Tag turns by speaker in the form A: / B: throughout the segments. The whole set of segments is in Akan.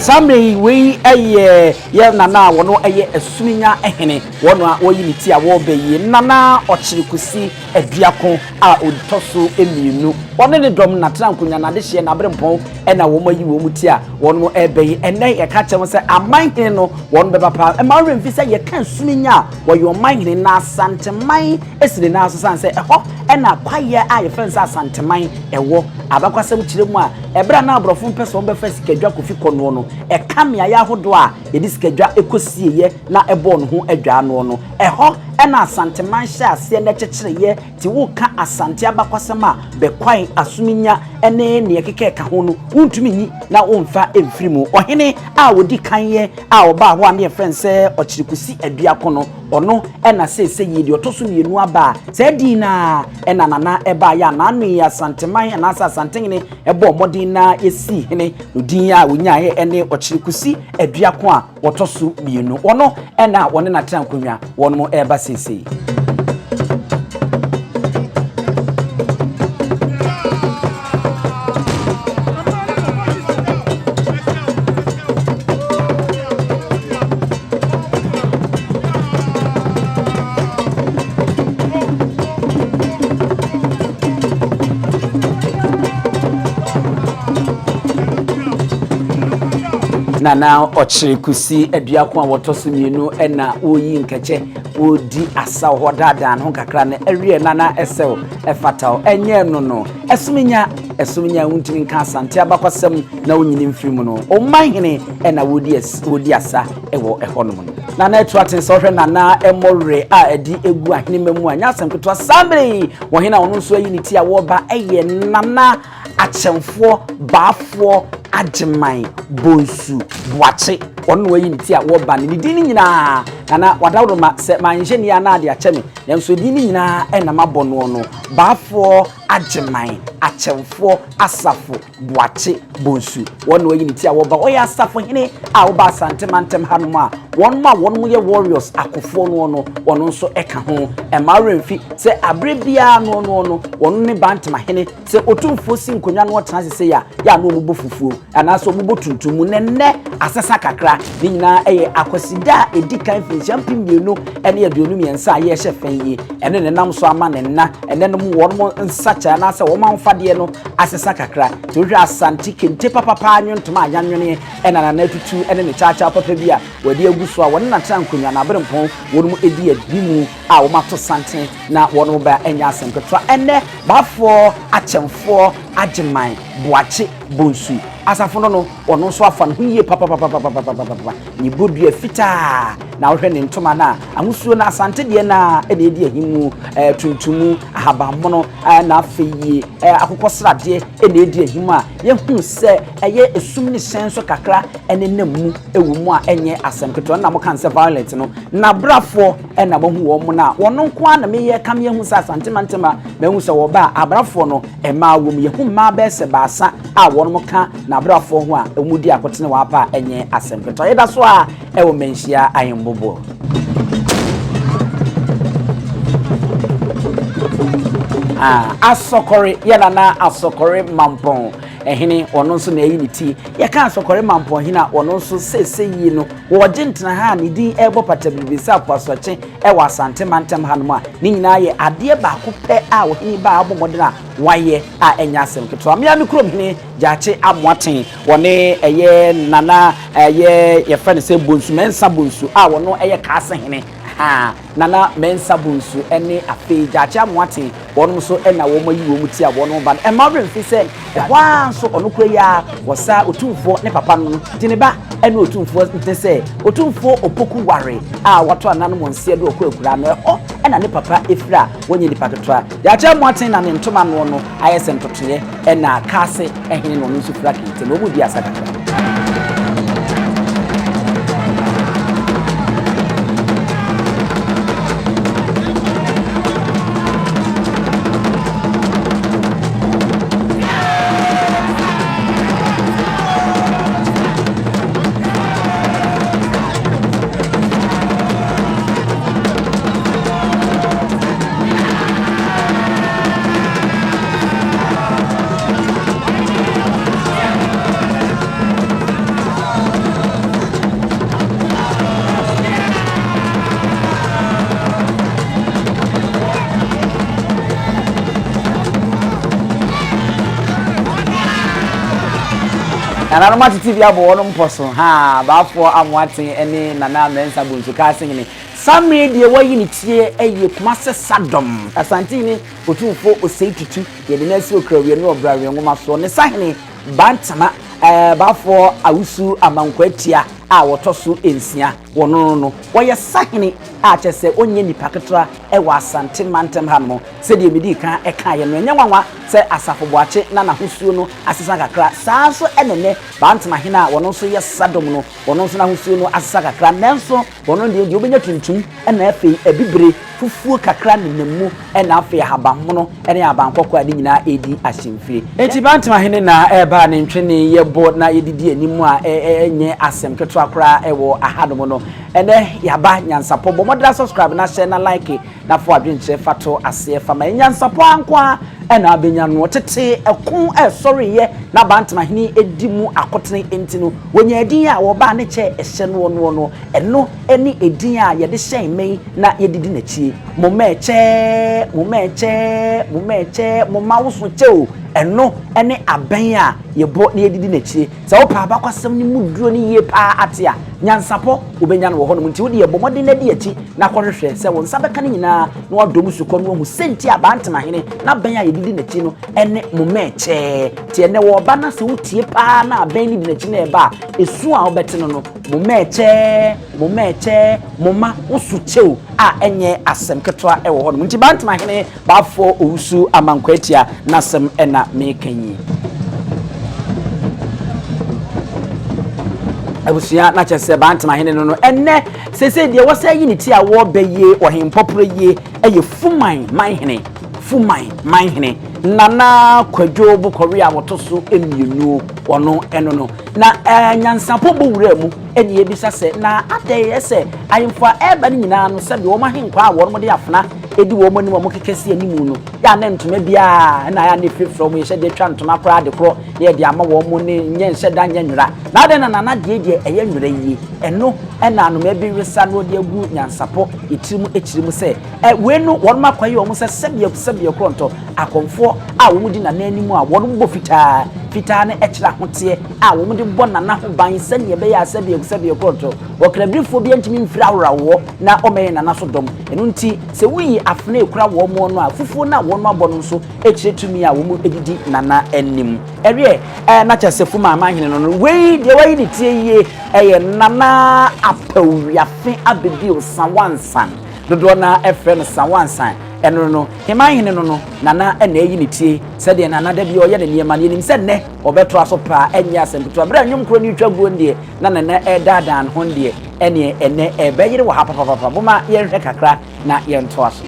A: Saa mmerɛ yi, wei yɛ yɛn nana a wɔno yɛ Asuminya hene, wɔn a wɔyi ne ti a wɔreba yi, Nana Ɔkyere Kusi Aduako a ɔtɔ so mmienu. Ɔne ne dɔm, N'Atenankonya, N'adehyeɛ, N'aberempɔn na wɔn ayi wɔn ti a wɔn reba yi. Ɛnnɛ yɛka kyerɛ mo sɛ aman hene no wɔn bɛba paa. Mma wo werɛ mfi sɛ yɛka Asuminya a, wɔyɛ ɔman hene na Asanteman si ne nan so sane sɛ ɛhɔ na kwaeɛ a yɛfrɛ no sɛ Asanteman wɔ. Abakwasɛm kyerɛ mu a, ɛberɛ a na aborɔfo mpɛ sɛ wɔbɛfa sikadwa Kofi kɔ noɔ no, ɛka mmeaeɛ ahodoɔ a yɛde sikadwa kɔsieeɛ na ɛbɔɔ ne ho adwaa noɔ no. Ɛhɔ na Asanteman hyɛɛ aseɛ na ɛkyekyereeɛ. Nti woka Asante abakwasɛm a, Bɛkwae, Asominya ne nea ɛkeka ɛka ho no, wontumi nyi na womfa mfiri mu. Ɔhene a ɔdi kan yɛ a ɔbaa hɔ a na yɛfrɛ no sɛ Ɔkyere Kusi Aduako no, ɔno na seesei yi deɛ ɔtɔ so mmienu aba a saa din no ara na Nana baeɛ a n'ano yi Asanteman anaasɛ Asantehene bɔɔ mmɔden na yɛsii hene no din a ɔnyaeɛ ne Ɔkyere Kusi Aduako a wɔtɔ so mmienu. Ɔno na wɔne no atena nkonnwa wɔnom reba seesei. Nana Ɔkyere Kusi Aduako a wɔtɔ so mmienu na wɔreyi nkɛkyɛ, wɔredi asaw hɔ daadaa ne ho kakra no awie. Nana ɛsɛw ɛfata o, ɛnyɛ ɛno no. Ɛsom nya, ɛsom nya wontumi nka Asante abakwasɛm na wonyini mfiri mu no. Ɔman hene na wɔredi wɔredi asa wɔ ɛhɔnom no. Nana atu aten sɛ ɔhwɛ Nana mmɔwerɛ a ɛde egu ahenema mu a, nyɛ asɛm ketewa. Saa mmerɛ yi, ɔhene a ɔno nso ayi ne ti a wɔreba yɛ Nana Akyɛmfoɔ Baafoɔ Agyeman Bonsu Boakye. Ɔno na wayi ne ti a wɔreba no. Ne din no nyinaa, Nana Wadaworoma, sɛ manhyɛ ni a na ade akyɛ me, nanso edin no nyinaa na mabɔ noɔ no. Baafoɔ Agyeman Akyɛmfoɔ Asafo Boakye Bonsu. Wɔn na wayi ne ti a wɔreba. Ɔyɛ asafohene a ɔba Asante mantam hanom a wɔn a wɔn yɛ Warriors akofoɔ noɔ no, ɔno nso ka ho. Ɛmma wo werɛ mfi sɛ aberɛ biara noɔ noɔ no, wɔn ne Bantamahene. Sɛ otumfoɔ si nkonnwa na ɔtena ase sei a, yɛ a na wɔbɔ fufuo anaasɛ wɔbɔ tuntum mu. Na nnɛ asesa kakra. Ne nyinaa yɛ Akwasida a ɛdi kan mfirinhyia 2023 a yɛrehyɛ fã yi. Ɛno na ɛnam so ama ne nna ɛnnɛ nom wɔn nsakyeraɛ anaasɛ wɔn ahofadeɛ no asesa kakra. Nti wohwɛ Asante kente papapa anwentoma a yɛanwene ɛna Nana Atutu ne ne kyaakyaa papa bi a wɔde agu so a wɔne no atena nkonnwa na aberempɔn wɔnom di anim a wɔato santene na wɔnom ba ɛnyɛ asɛm ketewa. Ɛnnɛ Baafoɔ, Akyɛmfoɔ, Agyeman, Boakye, Bonsu, asafo no no, ɔno nso afa ne ho yie papapapapapapapa. Ne bodua fitaa, na wohwɛ ne ntoma no a, ahosuo no Asante deɛ no ara na ɛdi ahimu, ɛɛ tuntum, ahabanmono, ɛɛ na afei yie, ɛɛ akokɔsradeɛ na ɛdi ahimu a yɛhunu sɛ ɛyɛ esum ne hyɛn nso kakra ɛnenam mu ɛwɔ mu a ɛnyɛ asɛm ketewa. Ɛna moka no sɛ violet no, n'abrafoɔ ɛna mahu wɔn no a wɔn nko ara na meyɛ ka me ahu sɛ Asante mantam a mahu sɛ wɔba a abrafoɔ no mmaa wɔ mu. Yɛhu mmaa bɛyɛ sɛ baasa a wɔn ka n'abrafoɔ ho a wɔn di akotene wɔ apa a ɛnyɛ asɛm ketewa. Yɛda so ara ɛwɔ Manhyia Ahemboboɔ. Ah, Asɔkɔre, yɛ nana Asɔkɔre Mampɔn ɛhene, ɔno nso na ɛyi ne ti. Yɛka Asɔkɔre Mampɔn hene a, ɔno nso seesei yi no, Wɔregye ntena ha a ne din rebɔ patabiribiri sɛ apoasoakye wɔ Asante mantam hanom a ne nyinaa yɛ adeɛ baako pɛ a ɔhene ba a abɔ mmɔden a wayɛ a ɛnyɛ asɛm ketewa. Me ara me kurom hene Gyakye Amoaten, wɔne ɛyɛ Nana ɛyɛ yɛfrɛ no sɛ Bonsu, Mensah Bonsu a ɔno ɛyɛ Kaase hene, ahaa, Nana Mensah Bonsu ne afei Gyakye Amoaten Wɔnom nso na wɔn ayi wɔn ti a wɔnom ba no. Ɛmma wo werɛ mfi sɛ ɛhɔ ara nso ɔno kura yi ara wɔsa Otumfoɔ ne papa no nti ne ba ne Otumfoɔ nte sɛ Otumfoɔ Opoku Ware a wato ananom wɔ nseɛ do ɔkɔ akuraa no ɛhɔ na ne papa firi a wɔnyɛ nipa ketewa. Gyakye Amoaten na ne ntoma noɔ no ayɛ sɛ ntotoeɛ ɛna Kaase hene na ɔno nso fira kente na wɔn di asa kakra. Nananom atete bi abɔ wɔn mpɔ so, haa, Baafoɔ Amoaten ne Nana Mensah Bonsu Kaasehene. Saa mmerɛ yi deɛ wɔayi ne tie yɛ Kumase Sadom, Asantehene Otumfoɔ Osei Tutu, yɛde no asi Okrawie ne Ɔbrawie nwoma soɔ, ne Sahene Bantama, ɛɛ, Baafoɔ Awusu Amankwaa Tia a wɔtɔ so nsia, wɔno no no, wɔyɛ Sahene a kyerɛ sɛ ɔnyɛ nipa ketewa wɔ Asante mantam hanom. Sɛdeɛ medii kan kaeɛ no, ɛnyɛ nwanwa sɛ Asafo Boakye na n'ahosuo no asesa kakra. Saa ara nso na ɛnnɛ Bantama hene a ɔno nso yɛ Sadom no, ɔno nso n'ahosuo no asesa kakra. Nanso ɔno deɛ, deɛ wobɛnya tuntum na afei abibire, fufuo kakra nenam mu na afei ahabammono ne abankɔkɔɔ a ne nyinaa redi ahyɛmfire. Enti Bantama hene na ɛreba a ne ntwene yɛbɔ na yɛdidi anim a ɛnyɛ asɛm ketewa koraa wɔ ahanom no. Ɛnnɛ yɛaba Nyansapɔ. Bɔ mmɔden ara subscribe na hyɛ na like. Na fa w'adwenkyerɛ fa to aseɛ fa ma yɛn. Nyansapɔ ara nko ara na abɛnya noɔ. Tete ɛko a ɛsɔreeɛ na Abantemahene di mu akotene nti no, wɔnyaa edin a wɔbaa ne kyɛ ɛhyɛ noɔ noɔ no. Ɛno ne edin a yɛde hyɛn mmɛ yi na yɛde di n'akyie. Mo mmɛ kyɛ, mo mmɛ kyɛ, mo mmɛ kyɛ, mo mma wo so kyɛ o. Ɛno ne abɛn a yɛbɔ na yɛde di n'akyie. Sɛ wopɛ abakwasɛm no mu duro no yie pa ara ate a, nyansapɔ wobɛnya no wɔ hɔnom. Nti wo deɛ bɔ mmɔden na di akyi na kɔhwehwɛ. Sɛ wo nsa bɛka ne nyinaa na woadɔ mu sukɔ na woahu sɛnti a Abantemahene n'abɛn a yɛde di n'akyi no ne Momɛɛ kyɛɛ. Nti ɛnnɛ wɔreba na sɛ wotie pa ara na abɛn no di n'akyi na ɛreba a, esu a wobɛte no no, Momɛɛ kyɛɛ, Momɛɛ kyɛɛ, Moma wo so kyɛw a ɛnyɛ asɛm ketewa wɔ hɔnom. Nti Bantemahene Baafoɔ Owusu Amankwaatia n'asɛm na mereka yi. Abusua na kyerɛ sɛ Bantemahene no no ɛnnɛ seesei deɛ wɔsɛ yi ne ti a wɔrebɛ yie ɔhempɔporɔ yie ɛyɛ Fuman manhene Fuman manhene Nana Kwadwo Bokɔwe a wɔtɔ so mmienu ɔno ɛno no na ɛɛ nyansapɔ bɔ wura mu ɛne yɛbisa sɛ na adɛn ɛsɛ ahemfo a ɛreba no nyinaa no sɛdeɛ wɔn ahenkwaa a wɔn de afena edi wɔn anim a wɔkeka si anim no, yɛ a na ntoma biara na yɛ a na efirafira wɔn, yɛhyɛ de atwa ntoma koraa de korɔ na yɛde ama wɔn ne nyɛ nhyɛ da nyɛ nwera. Na adɛn na Nana deɛ deɛ ɛyɛ nwera yie? Ɛno na anomaa bi resa na ɔde agu nyansapɔ yɛ tirim akyiri mu sɛ, ɛ, wei no wɔn akɔyɛ wɔn sɛ sɛbeɛ sɛbeɛ korɔntɔ akɔmfoɔ a wɔn di Nana anim a wɔn bɔ fitaa fitaa no kyerɛ ahoteɛ a wɔn de bɔ Nana ho ban sɛdeɛ ɛbɛyɛ a sɛbeɛ sɛbeɛ korɔntɔ ɔkrabirifoɔ biara ntumi mfiri aworawoɔ na ɔmmɛyɛ Nana so dɔm. Ɛno nti, sɛ woyi afena a ekura wɔn no a, fufuo no a wɔabɔ no nso kyerɛ tumi a wɔde di Nana anim. Ɛweɛ, ɛɛ, na kyerɛ sɛ Fuma Amanhene no no, wei deɛ wayi ne tie yie yɛ Nana Apau-Wiafe Abebio Sawansan. Dodoɔ no ara frɛ no Sawansan. Ɛno no, Hemanhene no no, Nana na ayi ne tie. Sɛdeɛ Nana da biara ɔyɛ ne nneɛma no, yɛnim sɛ nnɛ ɔbɛtoa so paa, ɛnyɛ asɛm ketewa. Berɛ a nnwom korɔ no retwa guo no deɛ, na Nana redaadaa ne ho no deɛ, Ɛneɛ ɛnɛ ɛbɛyere wɔ ha papapapa momma yɛnhwɛ kakra na yɛntoa so.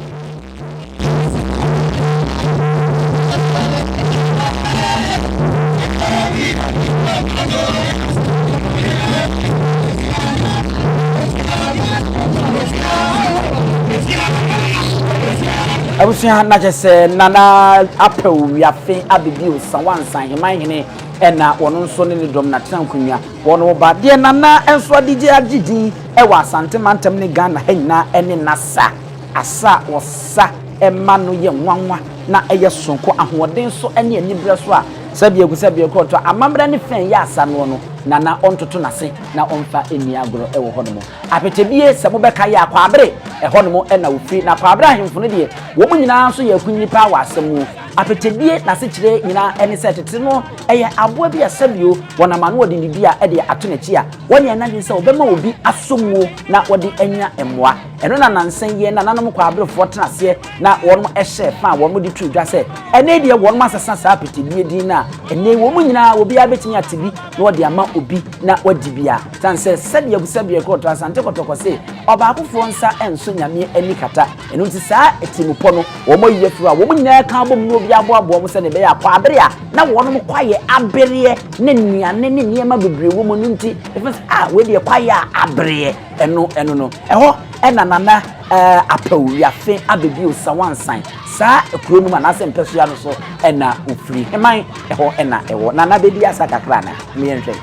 A: Abusua na kyɛ sɛ Nana Apɛw Wiafe Abebio Sawansan Heman Hene ɛna wɔn nso ne ne dɔm na tena nkonnwa. Wɔn ba deɛ Nana nso adigye agye din wɔ Asante mantam ne Ghana ha nyinaa ne Nasa. Asa a wɔsa ma no yɛ nwanwa na ɛyɛ sononko, ahoɔden so ne aniberɛ so a sɛdeɛ sɛdeɛ korɔtɔ amammerɛ ne fɛn yɛ asa noɔ no, Nana ɔntoto n'ase na ɔmfa nni agorɔ wɔ hɔnom. Apetebie, sɛ mobɛkae a, Kwaabere, ɛhɔnom na wɔfiri. Na Kwaabere ahemfo no deɛ, wɔn nyinaa nso yɛ akunini paa wɔ asɛm mu. Apetebie n'asekyerɛ nyinaa ne sɛ tete no ɛyɛ aboa bi a sɛbio wɔnam ano wɔde ne dua de ato n'akyi a wɔnyɛ n'adwene sɛ wɔbɛma obi asɔ muo na wɔde anya mmoa. Ɛno na nansa yi yɛn nananom kwaaberefoɔ tena aseɛ na wɔn hyɛɛ fa a wɔn de too dwa sɛ ɛnnɛ yi deɛ wɔn asesa saa apetebie din no a ɛnnɛ yi wɔn nyinaa obiara bɛtumi ate bi na wɔde ama obi na wadi bi a sane sɛ sɛdeɛ sɛdeɛ kɔɔto Asante Kɔtɔkɔ se ɔbaakofoɔ nsa nso Nyame ani kata. Ɛno nti saa atirimpɔ no wɔn ayi afiri hɔ a wɔn nyinaa ka abom na obiara aboaboa wɔn sɛdeɛ ɛbɛyɛ a kwaabere a na wɔn kwaeɛ abereɛ ne nnuane ne nneɛma bebree wɔ mu no nti ɛfɛ sɛ a wei deɛ kwaeɛ a abereɛ ɛno ɛno no ɛhɔ ɛna Nana ɛɛ Apawu Wiafe Abebio Sawansan saa kuro no mu anaasɛ mpɛsoa no so ɛna ofiri heman ɛhɔ ɛna ɛwɔ Nana bɛdi asa kakra na meyɛnhwɛ.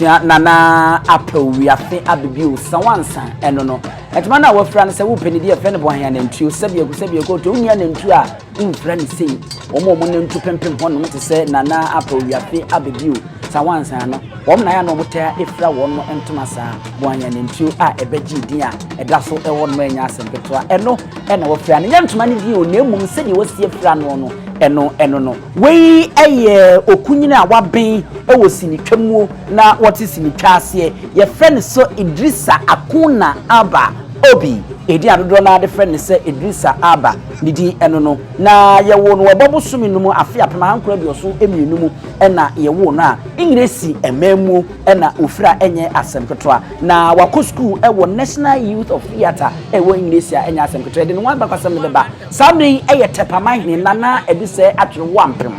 A: Abusua Nana Apaw Wiafe Abebio Sawansa ɛno no. Ntoma no a wafira no sɛ wopɛ ne di ɛfrɛ no bɔhan anantuo sɛbiako sɛbiako ɔtɔ wonni anantuo a womfira ne sei. Wɔn a wɔn nantu pempem hɔnom te sɛ Nana Apaw Wiafe Abebio Sawansa no wɔn na ayɛ na wɔn taa efira wɔn ntoma saa bɔhan anantuo a ɛbɛgye din a ɛda so ɛwɔ nom ɛnyɛ asɛm ketewa ɛno ɛna wafira no nyɛ ntoma no din o na mmom sɛdeɛ wasi afira no no ɛno ɛno no. Wei yɛ okunyin a waben wɔ sinitwa mu na wɔte sinitwa aseɛ. Yɛfrɛ no sɛ Idrissa Akuna Abba Obi. Edin a dodoɔ no ara de frɛ no sɛ Idrissa Abba ne din ɛno no. Na yɛwoo no wɔ Ɔbɔ bosome no mu afe 1972 mu na yɛwoo no a Engiresi amammuo na ofiri a ɛnyɛ asɛm ketewa. Na wakɔ sukuu wɔ National Youth of Theatre ɛwɔ Engiresi a ɛnyɛ asɛm ketewa. Yɛde ne ho abakɔsɛm no bɛba. Saa mmerɛ yi yɛ Tɛpaman hene Nana Adusɛɛ Atwere Wampem.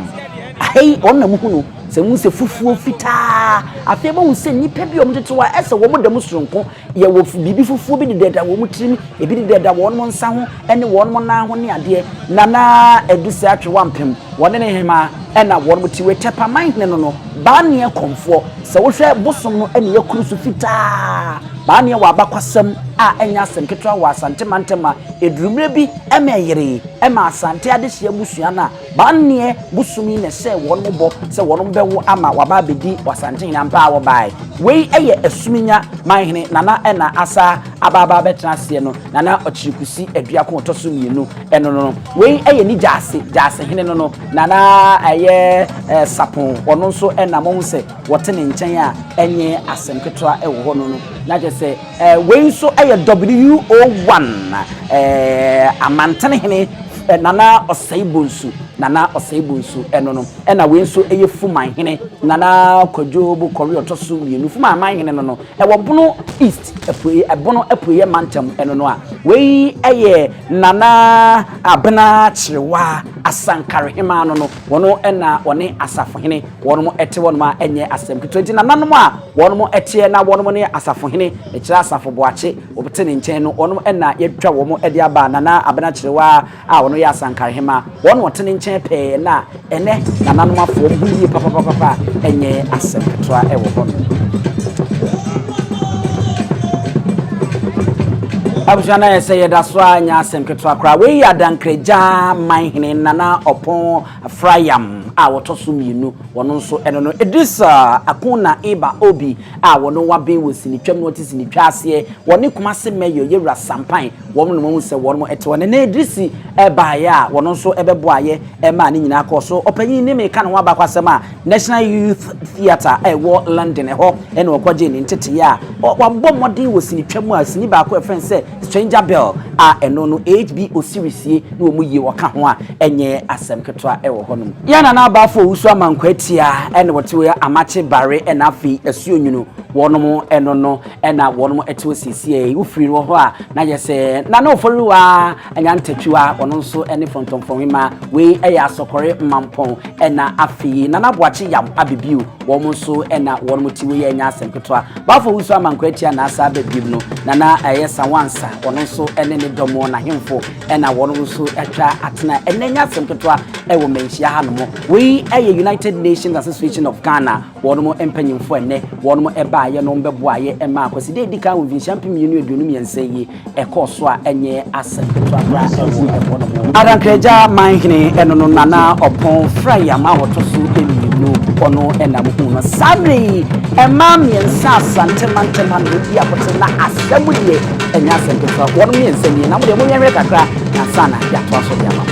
A: Aha yi wɔn na muhu no, sɛ muhu sɛ fufuo fitaa. Afei mohu sɛ nnipa bi a wɔtete hɔ a ɛsɛ wɔn da mu soronko. Yɛwɔ biribi fufuo bi dedada wɔn tirim, ebi dedada wɔn nsa ho ne wɔn nan ho ne adeɛ. Nana Adusɛɛ Atwere Wampem, wɔne ne hemaa na wɔn te wei. Tɛpaman hene no no, Baaneɛ Kɔmfoɔ. Sɛ wohwɛ bosom no ne akuru so fitaa. Baaneɛ wɔ abakwasɛm a ɛnyɛ asɛm ketewa wɔ Asante mantam a Ɛduru mmerɛ bi ma ɛyeree ma Asante adehyeɛ abusua no a, Banneɛ bosom yi na ɛhyɛɛ wɔn bɔ sɛ wɔn bɛwo ama waba abɛdi Asantehene. Ampa ara wɔbaeɛ. Wei yɛ Asuminya manhene Nana Ɛna Asa aba aba abɛtena aseɛ no, Nana Ɔkyerekusi Aduako ɔtɔ so mmienu no no. Wei yɛ ne Gyaase, Gyaasehene no no, Nana ɛyɛ Sapon, ɔno nso na mohu sɛ wɔte ne nkyɛn a ɛnyɛ asɛm ketewa wɔ hɔ no no. Na kyerɛ sɛ Wei nso yɛ WO1 Amantene hene Nana Ɔsɛe Bonsu, Nana Ɔsɛe Bonsu ɛno no. Ɛna wei nso yɛ Fuman hene Nana Kwadwo Bokɔre ɔtɔ so mmienu, Fuman aman hene no no. Ɛwɔ Bono East apueɛ, Bono apueɛ mantam ɛno no a. Wei yɛ Nana Abena Kyerewaa Asankare hemaa no no. Wɔn na wɔne asafohene wɔn te hɔnom a ɛnyɛ asɛm ketewa. Nti nananom a wɔn teɛ na wɔn ne asafohene, mekyerɛ Asafo Boakye, wɔte ne nkyɛn no, wɔn na yɛatwa wɔn de aba. Nana Abena Kyerewaa a ɔno yɛ Asankarehema, wɔn na wɔte ne nkyɛn pɛɛ na ɛnɛ nananom afo wɔn ho yie papapapa a ɛnyɛ asɛm ketewa wɔ hɔnom. Abusua no ayɛ sɛ yɛda so a nyɛ asɛm ketewa koraa. Wei yɛ Adankragya manhene Nana Ɔpɔn Frayam a wɔtɔ so mmienu, wɔno nso ɛno no. Idrissa Akuna Iba Obi a wɔno waben wɔ sinitwam na ɔte sinitwa aseɛ, wɔne Kumase Mayor Yewura Sampan wɔn na wɔahu sɛ wɔn te hɔ. Nene Idrissi baeɛ a wɔno nso bɛboaeɛ maa ne nyinaa kɔɔ so. Ɔpanyin ne meka ne ho abakwasɛm a National Youth Theatre a ɛwɔ London ɛhɔ na ɔkɔgyee ne nteteeɛ a wabɔ mmɔden wɔ sinitwa mu a sini baako a yɛfrɛ no sɛ Stranger Bell a ɛno no HBO series yi na wɔn yie ɔka ho a ɛnyɛ asɛm ketewa wɔ hɔnom. Yɛn Nana Abaafo Owusu Amankwaa Atia na wɔte wɔ Amakye Bare na afei Asuonwunu wɔnom ɛno no na wɔnom te hɔ seesei. Wofiri wɔ hɔ a na yɛ sɛ Nana Oforiwa Nyantakyiwa ɔno nso ne Fɔntɔmfrɔmhema wei yɛ Asɔkɔre Mampɔn na afei Nana Boakye Yaw Abebio wɔn nso na wɔnom te wei ɛnyɛ asɛm ketewa. Bafo Owusu Amankwa Atia na asa aba biom no Nana ɛyɛ Sawansa ɔno nso ne ne dɔm n'ahemfo na wɔnom nso atwa atena ɛnɛ ɛnyɛ asɛm ketewa ɛwɔ Manhyia ha nom. Wei ɛyɛ United Nations Association of Ghana wɔnom mpanyinfoɔ ɛnɛ wɔnom ɛbaayɛ no wɔn bɛboaeɛ ɛmaa Kwasida edi kan wɔ mfinhyia 2023 yi ɛkɔɔ so a ɛnyɛ asɛm ketewa koraa wɔ ɛhɔ nom. Adankragya manhene ɛno no Nana Ɔpɔn Frayam a ɔtɔ so mmienu ɔno na mohuu no saa berɛ yi. Mmaa mmiɛnsa Asante mantam ha na wɔdi akoten na asɛm deɛ ɛnyɛ asɛm ketewa. Wɔnom mmiɛnsa nie na mo deɛ monwɛnwɛn kakra ansa na yɛatoa so de ama mo.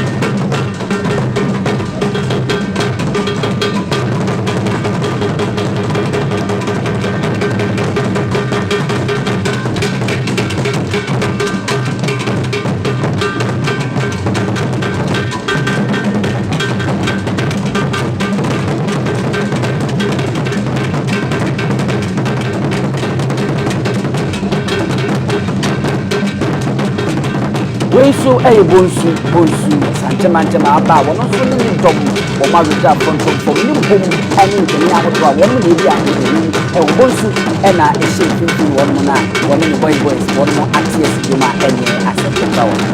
A: Wei nso yɛ bonsu, bonsu, Asante-Mantam aba a wɔn nso ne ne dɔm wɔn awedza frɔmfrɔmfrɔm ne bom ne ntwene ahodoɔ a wɔn na edi ahoɔden wɔ bonsu na ɛhyɛ mfimfini wɔn na wɔne ne boys boys wɔn ate asi dwom a ɛnyɛ asɛm ketewa wɔ ho.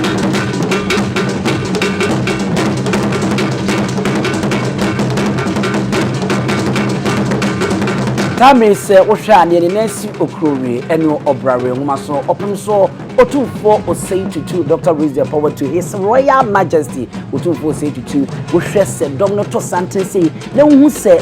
A: Tammy sɛ wohwɛ a neɛ ne nan si okurowie ɛne ɔbrawe nwoma so ɔpem so Otumfoɔ Osei Tutu Dr. Raise the power to His Royal Majesty Otumfoɔ Osei Tutu. Wohwɛ sɛ dɔm no to santen sei na wohu sɛ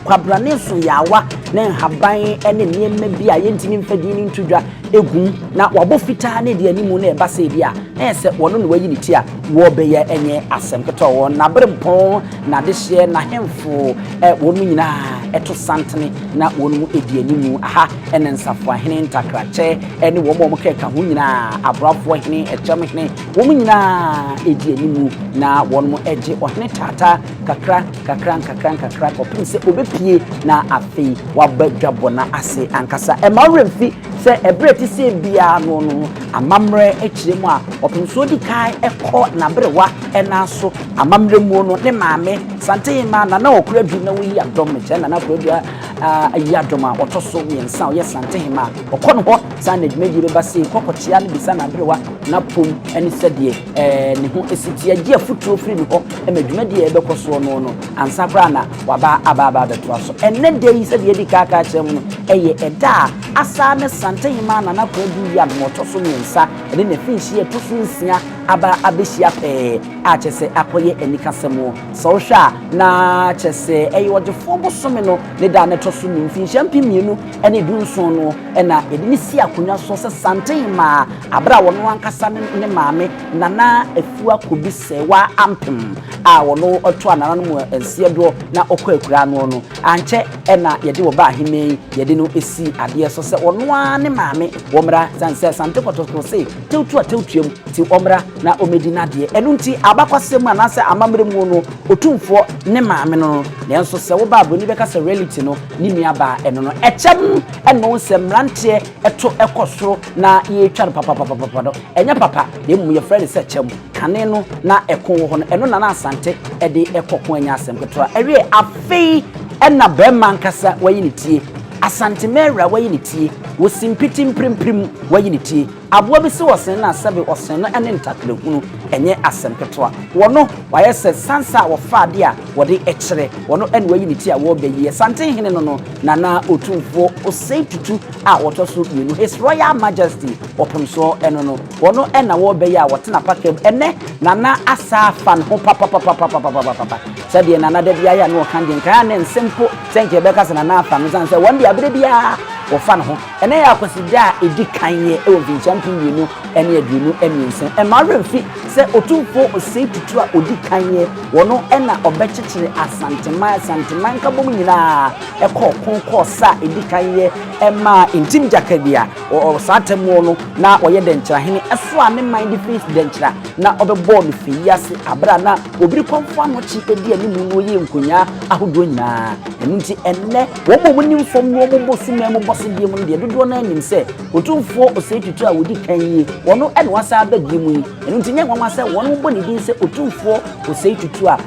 A: kwabrane so yaawa ne nhaban ne nneɛma bi a yɛntumi mfa din no nto dwa egum na wabɔ fitaa ne deɛ animu na ɛba sɛ bi a na yɛ sɛ wɔno na wayi ne ti a wɔbɛyɛ ɛnyɛ asɛm ketewa. Wɔn n'aberempɔn, n'adehyeɛ, n'ahemfo, wɔn nyinaa ɛto santene na wɔn mu edi animu aha ɛne nsafoahene, ntakrakyɛ ɛne wɔn a wɔkeka ho nyinaa, aborafoɔ hene, ɛkyɛm hene, wɔn nyinaa edi animu na wɔn mo ɛgye ɔhene taataa kakra kakra nkakra nkakra kɔpem sɛ obɛpie na afei waba dwabɔ na ase ankasa. Ɛma werɛ mfi sɛ ɛberɛ te sɛ biara no amammerɛ akyerɛ mu a ɔpemsoɔ di kan ɛkɔ n'aberewa ɛna so amammerɛ mu no ne maame Santehema Nana Ɔkora Du na woyi adɔm mekyerɛ Nana Ɔkora Du ayi adɔm a ɔtɔ so mmiɛnsa a ɔyɛ Santehema a ɔkɔ no hɔ saa na dwumadie bɛba sei kɔkɔkyea no bisa n'aberewa n'apom ne sɛdeɛ ne ho esi teɛ, gye afotuo firi ne hɔ ma dwumadie a ɛbɛkɔ soɔ no ansa koraa na waba aba abɛtoa so. Ɛnnɛ da yi, sɛdeɛ yɛdi kan aka akyerɛ mu no, ɛyɛ ɛda a asa ne Santehema Nana Kwadu yi adom ɔtɔ so mmiɛnsa ɛne n'afinhyia ɛtɔ so 6 aba abɛhyia pɛɛ a kyerɛ sɛ akɔyɛ anikasɛm. Sɛ wohwɛ a na kyerɛ sɛ ɛyɛ ɔgyefoɔ bosome no ne da ne ɛtɔ so 5 mfinhyia 2017 no ɛna yɛde ne si akonnwa so sɛ Santehema abere a wɔn ankasa ne maame Nana Afua Kobi Sɛwa Ampem a wɔn ɔto anananom nseɛ doɔ na ɔkɔ akura no ankyɛ ɛna yɛde wɔ ba ahema yi yɛde no esi adeɛ so sɛ ɔno ara ne maame wɔmmra san sɛ Sante Kɔtɔkɔ se tewtu a tewtuam ti wɔmmra na ɔmɛdi n'adeɛ. Ɛno nti abakwasɛm mu anaasɛ amammerɛ mu no Otumfoɔ ne maame no, nanso sɛ woba aburoni bɛka sɛ reality no ne nua baa ɛno no ɛkyɛm ɛna wɔn sɛ mmeranteɛ ɛto ɛkɔ soro na yɛretwa no papapapapa no ɛnyɛ papa, na mmom yɛfrɛ no sɛ kyɛm. Kane no na ɛko wɔ hɔ no ɛno Nana Asante ɛde ɛkɔ ko anya asɛm ketewa ɛwie. Afei ɛna bɛrima ankasa wayi ne tie, Asante Mɛwura wayi ne tie, wɔsi mpiti mpirimpirim wayi ne tie, aboa bi sɛ ɔsen no asɛbe ɔsen no ɛne ntakrahunu ɛnyɛ asɛm ketewa. Wɔno wayɛ sɛ sansa a wɔfa ade a wɔde ɛkyerɛ wɔno ɛna wayi ne ti a wɔrebɛyi Asantehene no Nana Otumfoɔ Osei Tutu a wɔtɔ so 2, His Royal Majesty ɔpemsoɔ ɛno no wɔno ɛna wɔrebɛyɛ a wɔtena paka mu ɛnɛ. Nana asa afa ne ho papapapapapapapa sɛdeɛ Nana da biara yɛ a na ɔka deɛ nkan a ne nse mpo sɛ nka yɛbɛka sɛ Nana afa no sane sɛ wɔn deɛ abere biara wɔfa ne ho. Ɛnɛ yɛ Akwasida a ɛdi kan yɛ ɛwɔ mfinhyia 2023. Ɛma werɛ mfi sɛ Otumfoɔ Osei Tutu a ɔdi kan yɛ wɔno ɛna ɔbɛkyekyere Asanteman, Asanteman nkabom nyinaa ɛkɔɔ ko kɔɔ sa a ɛdi kan yɛ ɛmaa Ntim Gyakari a saa atemmuo no na ɔyɛ dɛnkyerɛhene ɛso a ne man de firi dɛnkyerɛ na ɔbɛbɔɔ no fii ase abere a na Obiri Kɔmfo Anokye di animu na ɔyɛ nkonyaa ahodoɔ nyinaa. Ɛno nti ɛnnɛ wɔn a wɔnim fam na wɔbɔ sumɛ mu bɔ sedeɛ mu no deɛ dodoɔ no anim sɛ Otumfoɔ Osei Tutu a wɔdi kan yie wɔno ɛna wasan aba die mu yi. Ɛno nti nyɛ nwanwa sɛ wɔn bɔ ne din sɛ Otumfoɔ Osei Tutu a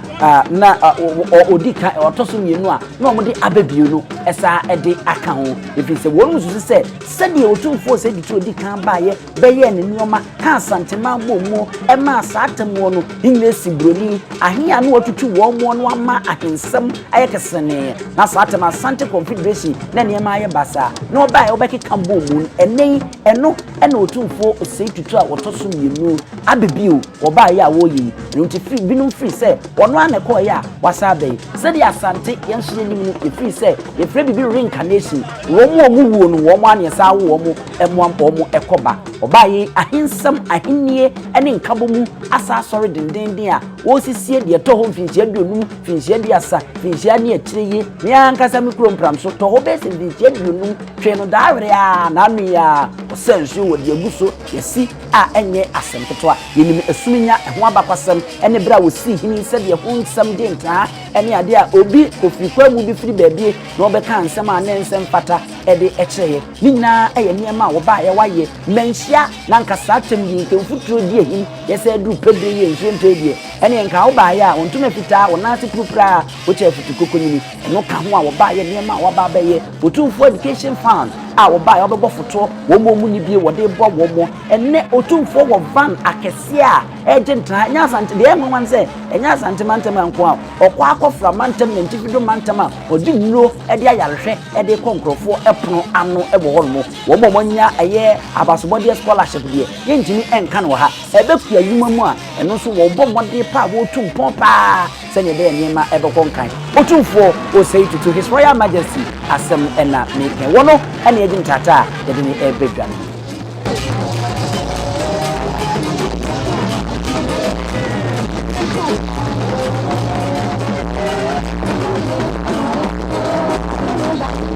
A: na ɔdi kan ɔtɔ so 2 a na wɔde aba bio no ɛsaa ɛde aka ho, ɛfiri sɛ wɔn susu sɛ sɛdeɛ Otumfoɔ Osei Tutu a ɔdi kan baeɛ bɛyɛɛ ne nneɛma ka Asanteman bɔ mu ɛmaa saa atemmuo no Englesi buroni ahe a na watutu wɔn mu no ama ahensɛm ayɛ kesenee na saa atem Asante Confederation na nneɛma ayɛ basaa na ɔbaeɛ wɔbɛkeka bɔɔ mu no ɛnɛ yi ɛno ɛna Otumfoɔ Osei Tutu a wɔtɔ so 2 aba bio wɔbaeɛ a wɔreyɛ yi. Ɛno nti firi binom firi sɛ wɔn ara na ɛkɔɔeɛ a wɔasan aba yi. Sɛdeɛ Asante yɛn nso yɛnim no yɛfiri sɛ yɛfrɛ biribi reincarnation, wɔn a wɔn wuo no wɔn ara na yɛsan awo wɔn mmoa wɔn ɛkɔ ba. Ɔbaeɛ yi ahensɛm ahennie ne nkabɔ mu asa asɔre dendenden a wɔresisie deɛ ɛtɔ hɔ mfinhyia 50, mfinhyia 30, mfinhyia ne akyire yi. Me ankasa me kuro Mpramso tɔ hɔ bɛyɛ sɛ mfinhyia 50 twee no daawere a n'ano yi a ɔsɛ nsuo wɔ deɛ agu so yɛsi a ɛnyɛ asɛm ketewa. Yɛnim Asuminya ɛho abakwasɛm ne berɛ a wɔsii hene sɛdeɛ ho nsɛm de ntaa ne adeɛ a obi kɔfiri kwa mu bi firi baabi na ɔbɛka nsɛm a ne nsɛm fata de kyerɛeɛ. Ne nyinaa yɛ nneɛma a wɔbaeɛ wɔayɛ manhyia na nka saa tɛm yi nka mfuturo di ahim yɛ sɛ aduru pɛbire yi nsuo ntɔ deɛ ɛne nka wobaeɛ a wo ntoma fitaa wo nan ase purupuraa wokyɛ afutu kokonyini. Ɛno ka ho a wɔbaeɛ nneɛma a wɔaba abɛyɛ Otumfoɔ Education Fund. a wɔbaeɛ a wɔbɛbɔ fotoɔ, wɔn a wɔn nni bie wɔde reboa wɔn. Ɛnnɛ Otumfoɔ wɔ van akɛseɛ a ɛregye ntra. Ɛnyɛ Asante, deɛ ɛyɛ nwanwa ne sɛ ɛnyɛ Asante mantam ha nko ara, ɔkɔ akɔfra mantam ne Ntifido mantam a ɔde nnuro de ayarehwɛ de rekɔ nkurɔfoɔ pono ano wɔ hɔnom. Wɔn a wɔanya ɛyɛ abasobɔdeɛ scholarship deɛ, yɛntumi nka no wɔ ha. Ɛbɛ kuayuma mu a, ɛno nso wɔbɔ mmɔden pa a wɔretu mpɔn pa ara sɛdeɛ ɛbɛyɛ nneɛma ɛbɛkɔ nkan. Otumfoɔ Osei Tutu, His Royal Majesty asɛm na meka yi. Wɔno na yɛgye nkrataa a yɛde no reba dwa no.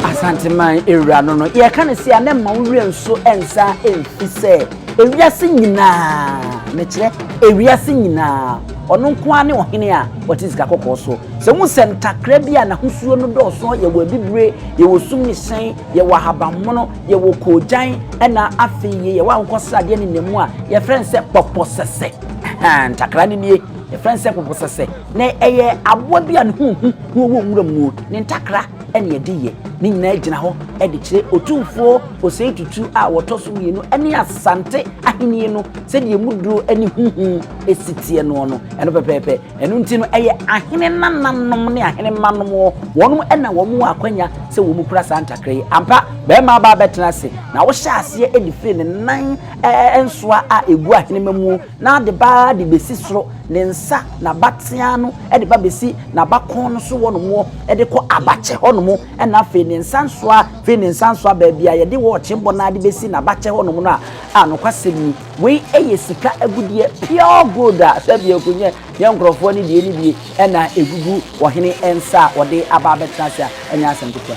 A: Asanteman ewura no no, yɛka no sei a na mma wo werɛ nso nsan mfi sɛ ewiase nyinaa, mekyerɛ ewiase nyinaa, ɔno nko ara ne ɔhene a ɔte sika kɔkɔɔ so. Sɛ wohu sɛ ntakra bi a n'ahosuo no dɔɔso, yɛwɔ abibire, yɛwɔ sum ne hyɛn, yɛwɔ ahabammono, yɛwɔ koogyan, ɛna afei yie yɛwɔ akokɔsradeɛ ne nnamu a yɛfrɛ no sɛ pɔpɔsɛsɛ. Ntakra no nie, yɛfrɛ no sɛ pɔpɔsɛsɛ. Na ɛyɛ aboa bi a ne ho hu na ɔwɔ nwura mu. Ne ntakra na yɛde yɛ. Ne nyinaa gyina hɔ de kyerɛ Otumfoɔ Osei Tutu a ɔtɔ so mmienu ne Asante ahennie no sɛdeɛ emu duro ne huhu si teɛ noɔ no. Ɛno pɛpɛɛpɛ. Ɛno nti no, ɛyɛ ahene nananom ne ahene mmanom, wɔn na wɔn wɔ akwanya sɛ wɔn kura saa ntakra yi. Ampa, barima aba abɛtena ase, na wohyɛ aseɛ de firi ne nan nsoa a ɛgu ahenema mu na de ba de bɛsi soro, ne nsa, n'abatea no de ba bɛsi n'abakɔn no so hɔnom de kɔ abakyɛ hɔnom, ɛna afei ne nsa nsoa firi ne nsa nsoa baabi a yɛde wɔɔkye bɔ no ara de bɛsi n'abakyɛ hɔnom no a, a nokwasɛm ni, Wei yɛ sika agudeɛ pure gold a sɛdeɛ ɛkɔnya yɛ nkurɔfoɔ no deɛ no bi na ɛgugu ɔhene nsa a ɔde aba abɛtena ase a ɛnyɛ asɛm ketewa.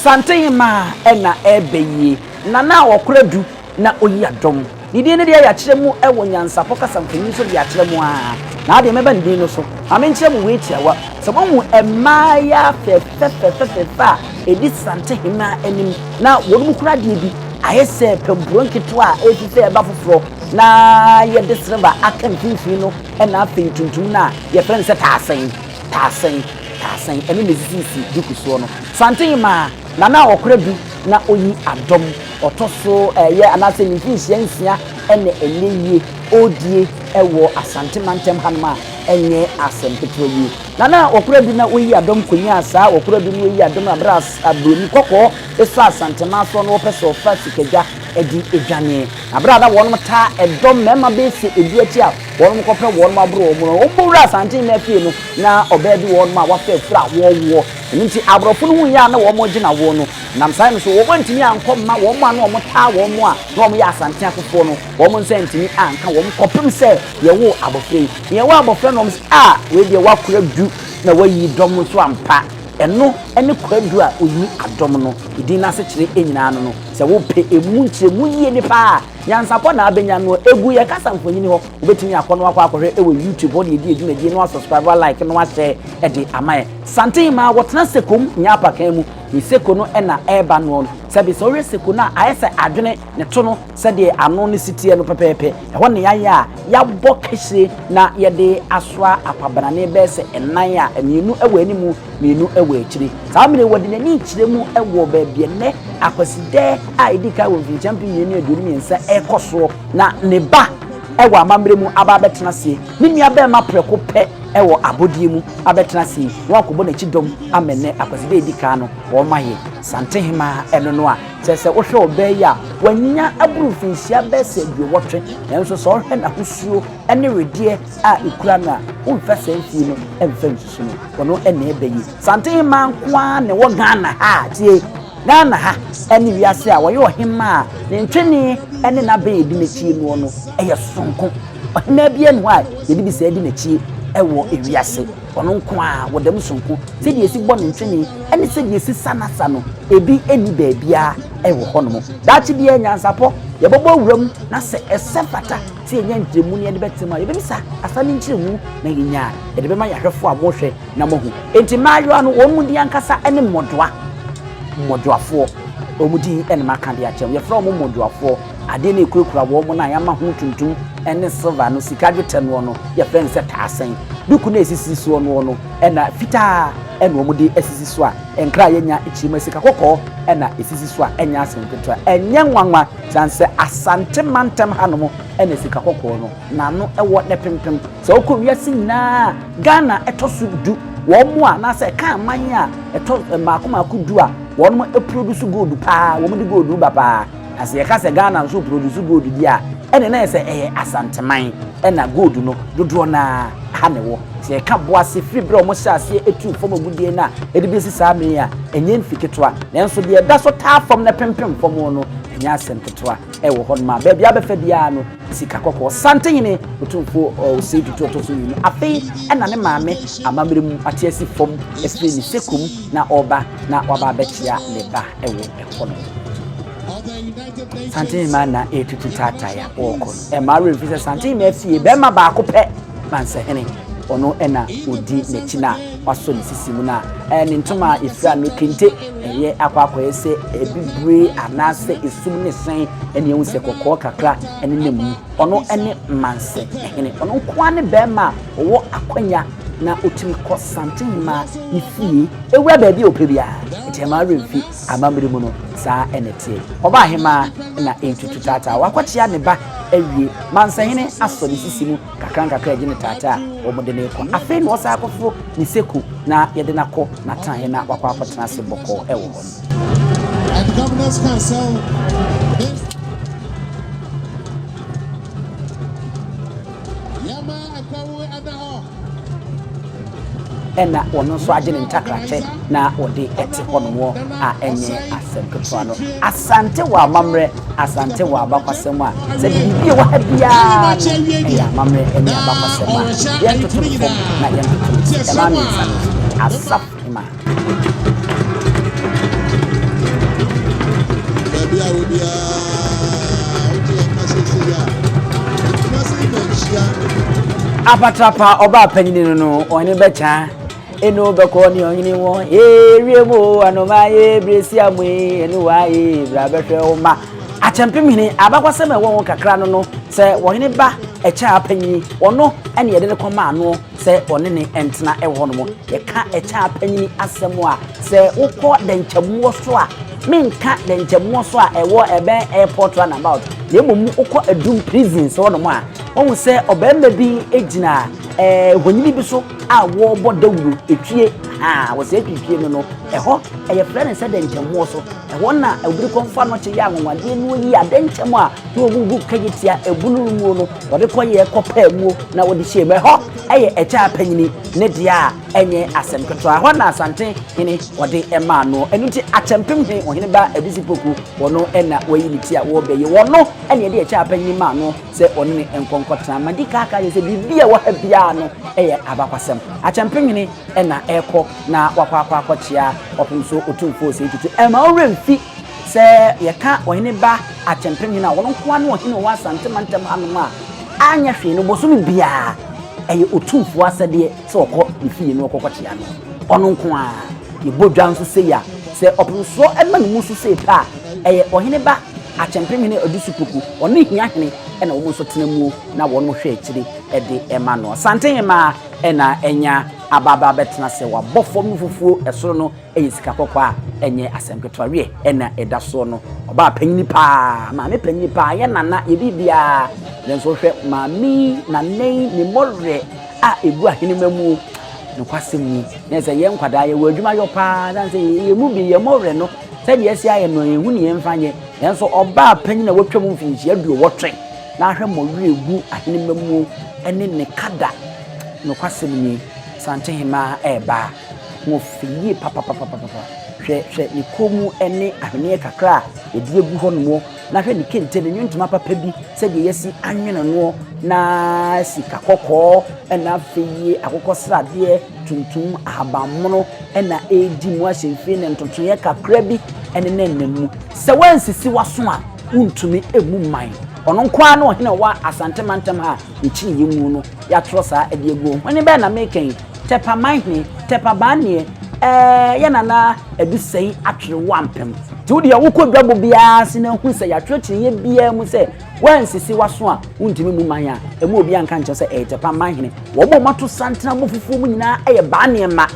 A: Santehemaa na ɛreba yie, Nana a ɔkora du na ɔyi adɔm. Ne din no deɛ yɛakyerɛ mu wɔ nyansapɔ kasa mfonyin so de akyerɛ mo ara. Na adeɛ mɛba ne din no so. Ma menkyerɛ mo wei tiawa. Sɛ moahu mmaayaa fɛfɛfɛfɛfɛ a ɛdi Santehemaa anim na wɔn mu kura adeɛ bi, ayɛ sɛ pampuro nketewa a ɛrefifɛ reba foforɔ na yɛde sereba aka mfimfini no na afei tuntum no a yɛfrɛ no sɛ taasɛn, taasɛn, taasɛn, ɛno na ɛsisisisi duku soɔ no. Santen maa Nana a ɔkora du na ɔyi adɔm, ɔtɔ so ɛyɛ anaasɛ ne mfinhyia nsia na ɛnyɛ yie ɔredie wɔ Asante mantam hanom a ɛnyɛ asɛm ketewa yie. Nana a ɔkora du na ɔyi adɔm kɔnyaa saa ɔkora du na ɔyi adɔm no berɛ a Buroni kɔkɔɔ Esɔ Asanteman soɔ no wɔpɛ sɛ wɔfa sikadwa de dwaneɛ. Na berɛ a na wɔnom taa ɛdɔm mmarima bɛyɛ sɛ ɛdu akyi a wɔnom kɔpɛ wɔnom aboro wɔn no, wɔn bɔwura Asanteman fie no na ɔbaa bi wɔnom a wafa afuro a wɔrewoɔ. Ɛno nti aborɔfo no huiɛ a na wɔn regye no awoɔ no, nam saa no so wɔn antumi ankɔ mma wɔn a na wɔn taa wɔn a na wɔn yɛ Asante akofoɔ no, wɔn nsa antumi anka wɔn kɔpem sɛ yɛwoo abɔfra yi. Na yɛwoo abɔfra no wɔn sɛ, ah, wei deɛ wakora du na wayi dɔm nso ampa. Ɛno ne kwadu a oyi adɔm no din no asekyerɛ nyinaa no no. Sɛ wopɛ emu nkyerɛmu yie ne paa a, nyansapɔ na abɛnya no. Egu yɛn kasa mfonini hɔ. Wobɛtumi akɔ na wakɔ akɔhwɛ wɔ YouTube hɔ na yɛdi yɛn dwumadie na wasubscribe, wa like na wahyɛ de ama yɛn. Santen maa wɔtena Sekom nyɛ apakan mu. Ne Seko no na ɛreba noɔ no. Sɛbe sɛ wohwɛ Seko no a, ayɛ sɛ adwene ne to no sɛdeɛ ano no si teɛ no pɛpɛɛpɛ. Ɛhɔ na yɛayɛ a yɛabɔ kahyire na yɛde asoa akwabenane bɛyɛ sɛ nnan a mmienu wɔ anim, mmienu wɔ akyire. Saa mmerɛ yi wɔde n'ani rekyerɛ mu wɔ baabi a nnɛ Akwasidɛ a ɛdi kan wɔ mfirinhyia 2023 rekɔ soɔ na ne ba wɔ amammerɛ mu aba abɛtena aseɛ, ne nuabarima prɛko pɛ wɔ abɔdeɛ mu abɛtena ase yi na wakɔbɔ n'akyi dɔm ama nnɛ Akwasidɛ a ɛdi kan no wɔayɛ Santehemaa ɛno no a Kyerɛ sɛ, wohwɛ ɔbaa yi a, wanya aboro mfinhyia bɛyɛ sɛ aduɔwɔtwe, nanso sɛ wohwɛ n'ahosuo ne wedeɛ a ɛkura no a, womfa saa mfie no mfa nsusu no. Ɔno na ɛba yi. Santehemaa nko ara na ɛwɔ Ghana ha a, tie, Ghana ha ne wiase a wɔyɛ ɔhemaa a ne ntwene ne n'abɛn a ɛdi n'akyi noɔ no yɛ sononko. Ɔhemaa biara nni hɔ a yɛde bi saa di n'akyi wɔ wiase. Ɔno nko ara, wɔ dɛm soronko, sɛdeɛ yɛsi bɔ ne ntwene ne sɛdeɛ yɛsi sa n'asa no, ebi nni baabiara wɔ hɔnom. Daakye biara, nyansapɔ, yɛbɛbɔ awura mu, na sɛ ɛsɛ fata sɛ yɛnya nkyerɛmu na yɛde bɛte mu a, yɛbɛbisa asa no nkyerɛmu na yɛnya a, yɛde bɛma yɛn ahwɛfoɔ a mohwɛ na moahu. Enti mmaayewa no, wɔn din ankasa ne mmɔdoa, mmɔdoafoɔ. Wɔn din na maka de akyerɛ mo. Yɛfrɛ wɔn mmɔdoafoɔ. Adeɛ no a ɛkurakura wɔn no a yɛama ho tuntum ne silver no, sika dwetɛ noɔ no, yɛfrɛ no sɛ taasɛn. Duku no a ɛsisi soɔ noɔ no, ɛna fitaa na wɔde asisi so a nkra a yɛnya kyerɛ mu sika kɔkɔɔ na ɛsisi so a ɛnyɛ asɛm ketewa. Ɛnyɛ nwanwa sane sɛ Asante mantam hanom na sika kɔkɔɔ no n'ano wɔ ne pempem. Sɛ wokɔ wiase nyinaa a, Ghana ɛtɔ so du, wɔn a anaasɛ ɛka aman a ɛtɔ mmaako mmaako du a wɔn produce gold paa, wɔn de gold ba paa. Na sɛ yɛka sɛ Ghana nso produce gold di a, ɛne na yɛ sɛ ɛyɛ Asanteman ɛna gold no dodoɔ no ara ha na ɛwɔ. Sɛ yɛka boase firi berɛ a wɔhyɛ aseɛ etu fam agudeɛ no a ɛde bɛsi saa mmere yi a, ɛnyɛ mfi ketewa. Nanso deɛ ɛda so taa fam na ɛpempem fam no, ɛnyɛ asɛm ketewa ɛwɔ hɔnom a baabi a bɛfa biara no sika kɔkɔɔ. Santehene Otumfoɔ Osei Tutu ɔtɔ so mmienu afei ɛna ne maame amammerɛ mu ate asi fam afiri ne sɛkɔ mu na ɔreba na waba abɛkyea ne ba wɔ ɛhɔ no. Santehene na ɛretutu taatae a ɔrekɔ no. Ɛmma werɛ mfi sɛ Santehene afie bɛrima baako pɛ, Mansahene, ɔno na ɔdi n'akyi na wasɔ ne sisi mu na ne ntoma a ɛfira no kente ɛyɛ akɔ akɔyɛ sɛ abibire anaasɛ esum ne hyɛn ɛne ɛhu sɛ kɔkɔɔ kakra ɛne ne mu. Ɔno ne Mansahene. Ɔno nko ara ne bɛrima a ɔwɔ akwanya na ɔtumi kɔ Santehene ne fie ɛwura baabi a ɔpɛ biara. Nti ɛmma werɛ mfi amammerɛ mu no, saa na ɛteɛ. Ɔbaahemaa na ɛretutu taataa. Wakɔkyea ne ba awie. Mansahene asɔ ne sisi mu nkakrankakra agye no taataa a wɔde no rekɔ. Afei na ɔsan akɔforo ne seko na yɛde no akɔ n'atenaeɛ na wakɔ akɔtena ase bɔkɔɔ wɔ hɔ no.
B: At the Governor's Council, this Yama Akwawu Adaho.
A: Ɛna ɔno nso agye ne ntakrakyɛ na ɔde ɛte hɔnom a ɛnyɛ asɛm ketewa no. Asante wɔ amammerɛ, Asante wɔ abakwasɛm a sɛ biribi a ɛwɔ ha biara no ɛyɛ amammerɛ ne abakwasɛm a yɛntoto no fam na yɛntoto no ti. Ɛmaa mmiɛnsa no nso, Asafo Hema.
B: Baabi a wɔ biara wogye yɛn ka seesei a Kumasi manhyia.
A: Apatrapa ɔbaa panyini no no ɔhene bɛkya eno bɛkɔ ne ɔhene wɔ ee wiem o anoma ee bresi amu ee eno wa ee bra bɛhwɛ wo ma akyɛmpem hene abakwasɛm a ɛwɔ ho kakra no no sɛ ɔhene ba ɛkyɛ apanyini ɔno ɛne yɛde no kɔma ano sɛ ɔne ne ntena ɛwɔ hɔ nom yɛka ɛkyɛ apanyini asɛm a sɛ wokɔ dɛnkyɛmmoɔ so a Menka dɛnkyɛmmoɔ so a ɛwɔ ɛbɛn airport runabout, na mmom wokɔ Adum prisons hɔnom a, wohu sɛ ɔbarima bi gyina ɛɛ honyini bi so a wɔrebɔ dawuro, etwie, haa, wɔ saa twitwie no no, ɛhɔ ɛyɛ frɛ no sɛ dɛnkyɛmmoɔ so. Ɛhɔ na obiri kɔmfa no kye yɛ anwanwadeɛ no yi adɛnkyɛm a na wɔn gu kagyetia ebunu no muo no, wɔde kɔyɛ kɔpaa muo na wɔde hyɛ mu. Ɛhɔ ɛyɛ ɛkyɛ apanyini ne deɛ a Ɛnyɛ asɛm ketewa. Ɛhɔ na Asante hene wɔde maa no. Ɛno nti Akyɛmpem hene, ɔhene ba Adusi Poku, ɔno na wayi ne ti a wɔrebɛyi. Ɔno na yɛde ɛkyɛ apanyin maa no sɛ ɔne ne nkɔ nkɔtena. Madi kan aka akyerɛ sɛ biribi a ɛwɔ ha biara no yɛ abakwasɛm. Akyɛmpem hene na ɛrekɔ na wakɔ akɔ akɔkyea ɔpem so Otumfoɔ Osei Tutu. Ɛmma wo werɛ mfi sɛ yɛka ɔhene ba Akyɛmpem hene a, ɔno nko ara ne ɔhene a ɔwɔ Asante mantam hanom a anyɛ hwee no, bosome biara ɛyɛ Otumfoɔ asɛdeɛ sɛ ɔkɔ ne fie na ɔkɔkɔkyea no, ɔno nko ara. Yɛbɔ dwa nso sei a, sɛ ɔpemsoɔ ma ne mu so sei pɛ a, ɛyɛ ɔhene ba Akyɛmpemhene Adusu Poku, ɔne Hiahene na wɔn nso tena muo na wɔn hwɛ akyire de ma no. Asantehemaa na anya aba aba abɛtena sɛ wabɔ fam no fufuo, ɛsoro no yɛ sika kɔkɔɔ a ɛnyɛ asɛm ketewa. Wiɛ, ɛna ɛda soɔ no, ɔbaa panyini paa, maame panyini paa, yɛ nana, yɛ biribiara. Nanso wohwɛ maame yi, nana yi, ne mmɔwerɛ a ɛgu ahenema mu, nokwasɛm ni, na sɛ yɛn nkwadaa yɛwɔ adwuma yɔ paa, na sɛ yɛn mu bi yɛn mmɔwerɛ no, sɛdeɛ ɛsi ayɛ no, yɛnhu ne yɛmfa nyɛ. Nanso ɔbaa panyin a watwam mfinhyia aduɔwɔtwe, na ahwɛ mmɔwerɛ gu ahenema mu ne ne kada, nokwasɛm ni, Santehemaa ɛreba. Ho fɛ yie papapapapa. Hwɛ hwɛ ne kɔn mu ne ahweneɛ kakra a yɛde agu hɔnom, na hwɛ ne kente, ne nwontoma papa bi sɛdeɛ yɛasi anwene noɔ, na sika kɔkɔɔ na afei akokɔsradeɛ tuntum, ahabammono na ɛredi mu ahyɛmfiri ne ntotoeɛ kakra bi ne ne nam mu. Sɛ woansisi w'aso a, wontumi mmu man. Ɔno nko ara ne ɔhene a ɔwɔ Asante mantam ha a yɛkyini yɛn mu no, yɛatwerɛ saa de agu hɔ. Hwene bɛn na mereka yi? Tɛpa manhene, Tɛpa Baneɛ, ɛɛ yɛ nana Adusɛi atwere wo ampem. Nti wo deɛ wokɔ dwabɔ biara ase na hu sɛ yɛatwerɛ kyiniiɛ biara mu sɛ woansisi w'aso a wontumi mmu man a, ɛmu obiara nka nkyerɛ sɛ ɛyɛ Japan man hene. Wɔn a wɔato santene abɔ fufuo mu nyinaa yɛ baa nneɛma.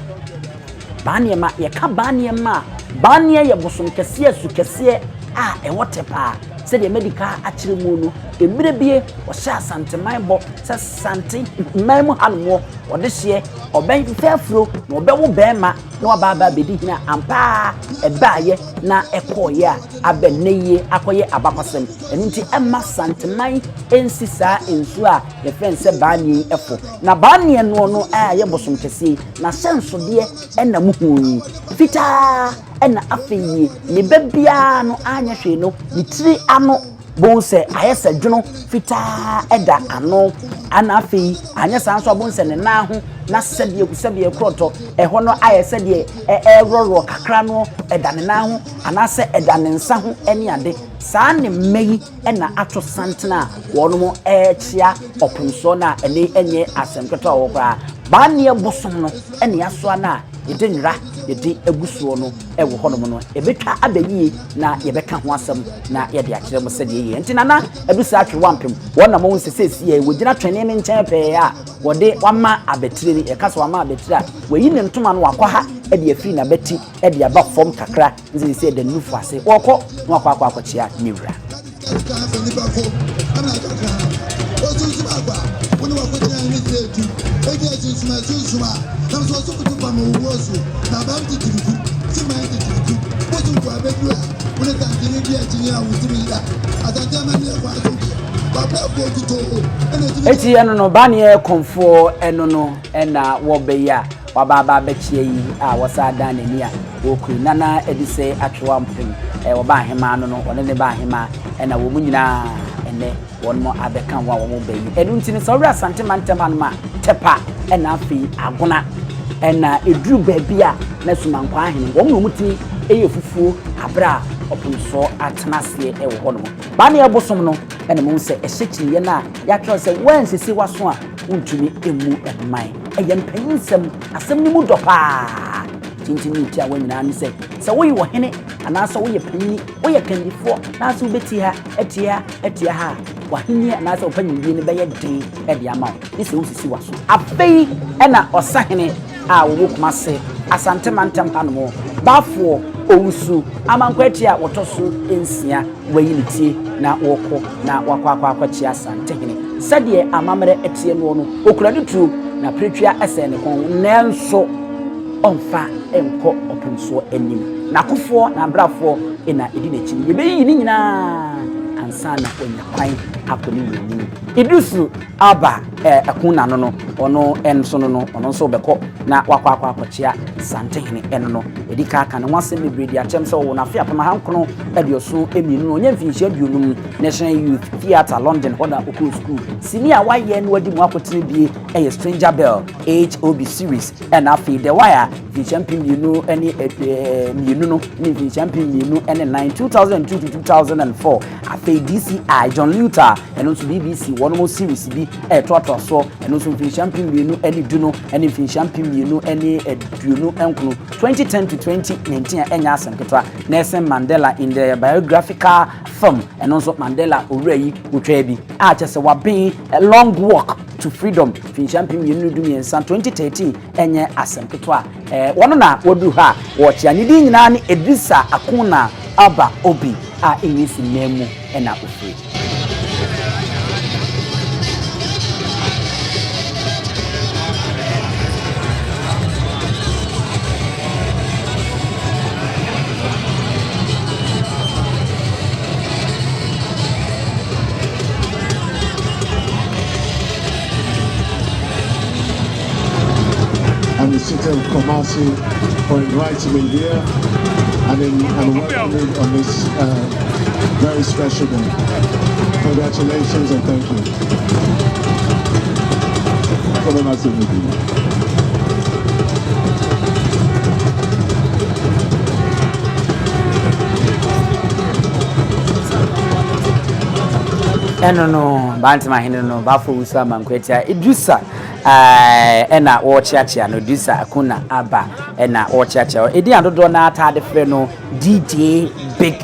A: Baa nneɛma, yɛka baa nneɛma a, baa nneɛ yɛ bosom kɛseɛ, su kɛseɛ a ɛwɔ tɛ paa. Sɛdeɛ madi ka akyerɛ mu no, mmerɛ bie wɔhyɛɛ Asanteman bɔ sɛ Sante man mu hanomɔ ɔdehyeɛ ɔbɛfefɛ afuro na ɔbɛwo bɛɛma na waba aba abɛdi hene a, ampa ara ɛbaeɛ na ɛkɔeɛ a aba nnɛ yie akɔyɛ abakɔsɛm. Ɛno nti ɛmma Santeman nsi saa nsuo a yɛfrɛ no sɛ Baaneɛ yi fo. Na Baaneɛ noɔ no a ɛyɛ bosom kɛseɛ yi, n'ahyɛnsodeɛ na mohunu yi, fitaa na afei yie, ne ba biara no anyɛ hwee no, ne tiri ano Bohu sɛ ayɛ sɛ dwono fitaa da ano, ana afei anyɛ saa nso a bohu sɛ ne nan ho na sɛdeɛ sɛdeɛ korɔtɔ ɛhɔ no ayɛ sɛdeɛ ɛreworɔworɔ kakra no ɛda ne nan ho anaasɛ ɛda ne nsa ho ne ade. Saa ne mma yi na ato santene a wɔnom rekyea ɔpemsoɔ no a ɛne ɛnyɛ asɛm ketewa wɔ hɔ koraa. Baaneɛ bosom no ne asoa no a yɛde nwera yɛde agu soɔ no wɔ hɔnom no, ɛbɛtwa aba yie na yɛbɛka ho asɛm na yɛde akyerɛ mo sɛdeɛ ɛyɛ. Nti Nana Adusa Atwe Wampem, wɔn na mohu sɛ seesei wɔgyina twene no nkyɛn pɛɛ a wɔde wama abatire no, yɛka sɛ wama abatire a, wayi ne ntoma no wakɔ ha de afiri n'abati de aba fam kakra, nti seesei ɛda ne nufu ase, wɔkɔ na wakɔ akɔ akɔkyea ne wura. Eti ɛno no baneɛ kɔmfoɔ ɛno no ɛna wɔbɛyi a waba aba abɛkyea yi a wɔsa dan n'ani a wɔkuri nana ɛde sɛ atwewa mpem wɔba ahemaa no no wɔne ne ba ahemaa ɛna wɔn nyinaa ɛnɛ wɔn abɛka ho a wɔn ba yi. Ɛno nti no sɛ wohwɛ Asante mantam hanom a, Tɛpa ɛna afei Agona ɛna ɛduru baabi a na Sumankwaa ahene wɔn na wɔn tumi ɛyɛ fufuo abere a ɔpemsoɔ atena aseɛ ɛwɔ hɔ nom. Baa ne ɛbosom no ɛna mo sɛ ɛhyɛ kyiniiɛ no a yɛatwerɛ sɛ woansisi w'aso a wontumi mmu mman. Ɛyɛ mpanyinsɛm, asɛm no mu dɔ paa. Tintim ne ti a wɔn nyinaa ne sɛ sɛ woyɛ ɔhene anaasɛ woyɛ panyini, woyɛ kandifoɔ na sɛ wobɛti ha atie ha atia ha a, w'ahenni anaasɛ wo panyindie no bɛyɛ den de ama wo, gye sɛ wosisi w'aso. Afei na ɔsahene a wɔwɔ Kumase, Asante mantam hanom, Baafoɔ Owusu Amankwaati a wɔtɔ so nsia wayi ne tie na wɔrekɔ na wakɔ akɔ akɔkyea Asantehene. Sɛdeɛ amammerɛ teɛ noɔ no, ɔkura ne tuo na piretwea sɛn ne kɔn ho, nanso ɔmfa nkɔ ɔpemsoɔ anim. N'akofoɔ na abrafoɔ na ɛdi n'akyi no, yɛbɛyiyi ne nyinaa ansa na wanya kwan akɔ ne wura anim. Iddrisu Abba ɛko n'ano no, ɔno nso no no, ɔno nso rebɛkɔ na wakɔ akɔ akɔkyea Santehene ɛno no. Yɛdi kan aka ne ho asɛm bebree de akyɛm sɛ ɔwɔ no afe 1972 no, ɔnya mfinhyia 50, National Youth Theatre, London hɔ na ɔkɔɔ sukuu. Sini a wayɛ na wadi mu akotene bie yɛ Stranger Bell, HOB series, ɛna afei The Wire, mfinhyia 2002 no ne mfinhyia 2004, 2002 to 2004. Afei DCI, John Luther, ɛno nso BBC, wɔn series bi ɛtoatoa soɔ, ɛno nso mfinhyia 2010 no ne mfinhyia 2029, 2010 to 2019 a ɛnyɛ asɛm ketewa. Nelson Mandela in the biographical film, ɛno nso Mandela owura yi wotwaa bi a kyɛ sɛ waben Long Walk to Freedom, mfinhyia 2013, 2013, ɛnyɛ asɛm ketewa. Wɔn na wɔduru hɔ a wɔkyea. Ne din nyinaa ne Idrissa Akuna Alba Obi a Englisi man mu na ofiri.
B: And the city of Kumasi for inviting me here and, in, and welcoming on this very special day. Congratulations and thank you.
A: Ɛno no, Bantama hene no, Bafo Wusu Amankwati Idrissa ɛna wɔrekyeakyea no, Idrissa Akuna Aba ɛna wɔrekyeakyea. Ɛdin a dodoɔ no ara taa de frɛ no DJ Big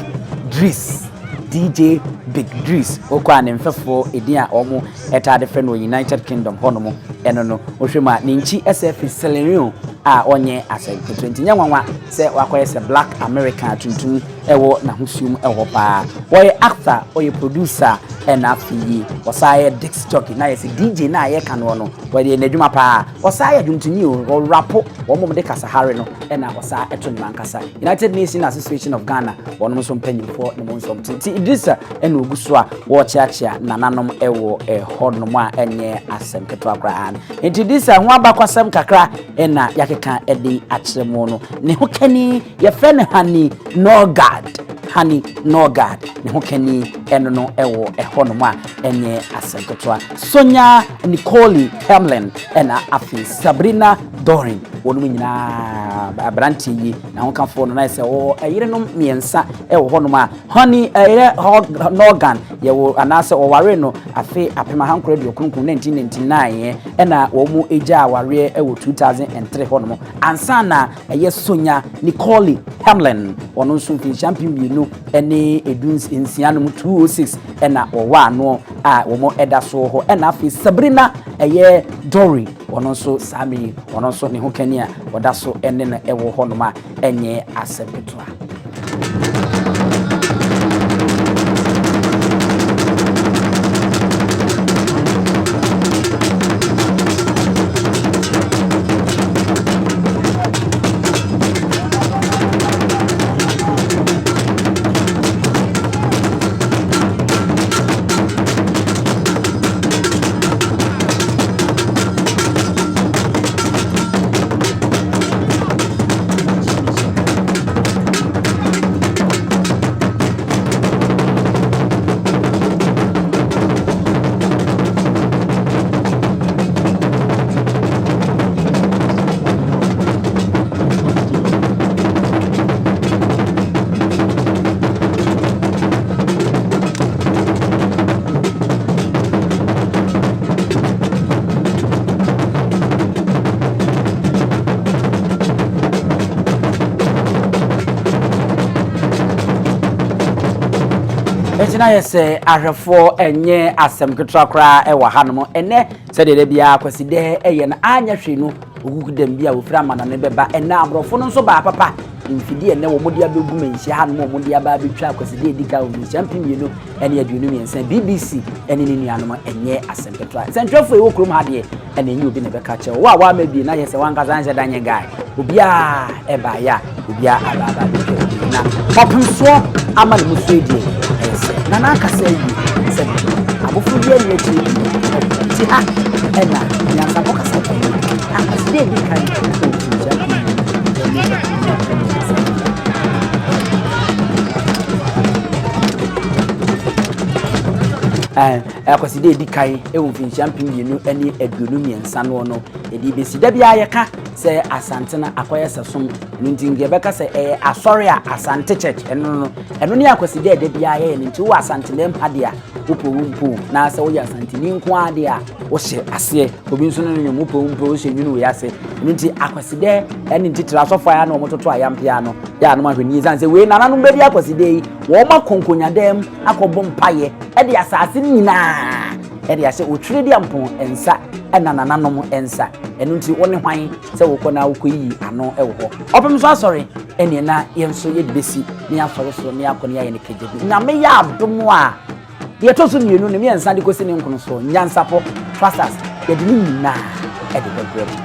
A: Driss, DJ Big Driss, wokɔ a ne mfɛfoɔ edin a wɔn ɛtaa de frɛ no wɔ United Kingdom hɔnom ɛno no, wohwɛ mu a ne nkyi ɛsɛ firi Sierra Leone a ɔnyɛ asɛm ketewa nti nyɛ nwanwa sɛ wakɔyɛ sɛ Black American tuntum ɛwɔ n'ahosuo mu ɛwɔ paa. Wɔyɛ actor, ɔyɛ producer, ɛna afei yi ɔsan yɛ disc jockey na yɛ sɛ DJ na a yɛka noɔ no, wɔyɛ n'adwuma paa. Ɔsan yɛ dwomtoni o, ɔrap, wɔn mo de kasahare no, ɛna ɔsan ɛto nnwom ankasa. United Nations Association of Ghana wɔn nso mpanyinfoɔ ne mo nso nti Idrissa ɛna ogu so a wɔrekyeakyea nananom ɛwɔ ɛhɔnom a ɛnyɛ asɛm ketewa koraa. Nti Idrissa ho abakwasɛm kakra ɛna yɛakeka ɛde akyerɛ mu no. Ne ho kani yɛfrɛ no Hani Norgard, Hani Norgard. Ne ho kani ɛno no ɛwɔ ɛhɔnom a ɛnyɛ asɛm ketewa. Sonia Nicole Hamlin ɛna afei Sabrina Dorin, wɔn nyinaa aberanteɛ yi na ahokafoɔ no na sɛ ɔwɔ ɛyerenom mmiɛnsa ɛwɔ hɔnom a Honey ɛyɛ Norgan yɛwɔ anaasɛ ɔware no afe 1999 1999, ɛna wɔn mu gya awareɛ ɛwɔ 2003 hɔnom ansa na ɛyɛ Sonia Nicole Hamlin, ɔno nso mfinhyia 2016 no mu 206 ɛna wɔwɔ ano a wɔn ɛda so hɔ, ɛna afei Sabrina ɛyɛ Dory, ɔno nso saa mmiri ɔno nso ne ho kani a ɔda so ɛne no ɛwɔ hɔnom a ɛnyɛ asɛm ketewa. Ɛnti na yɛ sɛ ahwɛfoɔ, ɛnyɛ asɛm ketewa koraa ɛwɔ hanom ɛnɛ. Sɛdeɛ da biara Kwasi dɛ ɛyɛ no, anyɛ hwee no okuku dɛm bi a wɔfiri amanɔne bɛba. Ɛnɛ aborɔfo no nso baa papa. Mfidie ɛnɛ wɔn de abɛgu manhyia hanom a wɔn de aba abɛtwa Kwasi edi kan wɔ mfinhyia 2023, BBC ɛne ne nuanom, ɛnyɛ asɛm ketewa. Nsɛntwerɛfoɔ ɛwɔ kurom ha deɛ, ɛna ɛnyɛ obi na ɛbɛka kyerɛ wo a wama bie na yɛ sɛ wankasa nhyɛ da nyɛ guy. Obiara ɛbaeɛ a obiara aba aba abɛtwa bi na ɔpemsoɔ ama ne mu so deɛ ɛyɛ sɛ nana akasa awie sɛ abɔfra bi ani akyire bi ti ha ɛna nyansapɔ kasa akasɛ dɛ edi kan wɔ mfinhyia 2023. Akwasi dɛ edi kan wɔ mfinhyia 2023 noɔ no yɛde bɛsi. Da biara yɛka sɛ Asante no akɔyɛ sɛ som no, nti nka yɛbɛka sɛ ɛyɛ asɔre a Asante Church ɛno no, ɛno ne akwasi dɛ da biara yɛyɛ no. Nti wowɔ Asante nam ha deɛ a, wopɛ wo mpo na sɛ woyɛ Asanteni nko ara deɛ a, wohyɛ aseɛ obi nso no no nwom, wopɛ wo mpo wohyɛ nwunu wei ase. Ɛno nti akwasi dɛ ɛne ntitire asɔfo a na wɔtoto ayampea no yɛ anom ahwɛ nie sane sɛ wei nananom bɛdi akwasi dɛ yi, wɔn akɔ nkonyadam akɔbɔ mpayɛ ɛde asase no nyinaa ɛde ahyɛ otwere de ampɔn nsa ɛna nananom nsa. Ɛno nti wo ne hwan sɛ wokɔ na wokɔyiyi ano ɛwɔ hɔ ɔpem so asɔre ɛneɛ na yɛn nso yɛde bɛsi ne yɛasɔre so ne yɛakɔ ne yɛayɛ no kagya bi. Nyame yɛ adom a, deɛ ɛtɔ so mmienu ne mmiɛnsa de kɔsi ne nkono so nyansapɔ trasas yɛde ne nyinaa ɛde bɛbrɛ mu.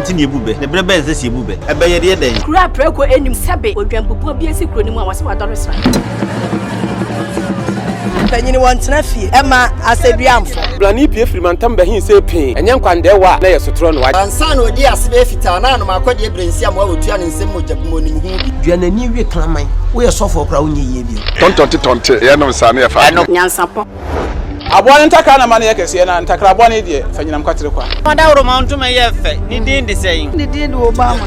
C: nti na yɛbu bɛ? Na berɛ bɛn sɛ sɛ yɛbu bɛ? Ɛbɛyɛ deɛ dɛn?
D: Kuro a prako anim sɛbe odwampupuo bi asi kuro no mu a wɔse wadɔre sra.
E: Mpanyini wɔntena fie ɛma asɛduamfo.
F: Blani pie firi mantam bɛhin sɛ pee ɛnyɛ nkwandɛɛwa a na yɛ sotorɔ no wa.
G: Ansa na ɔdi ase bɛyɛ fitaa na anom akɔdeɛ berɛ nsi amoa wɔtua ne nsam mogya bi mu onim ho bi.
H: Dua n'ani we kraman, woyɛ sɔfoɔ koraa wonyɛ yie bio.
I: Tɔntɔnte tɔnte, yɛnom saa na yɛfa adwene.
D: Nyansapɔ.
F: Aboa no ntakra na ma no yɛ kɛseɛ, na ntakra bɔne deɛ, fa nyinam kwatere kwa.
J: Ɔdawuroma ntoma yɛ fɛ, ne din de sɛn?
E: Ne din de Obama.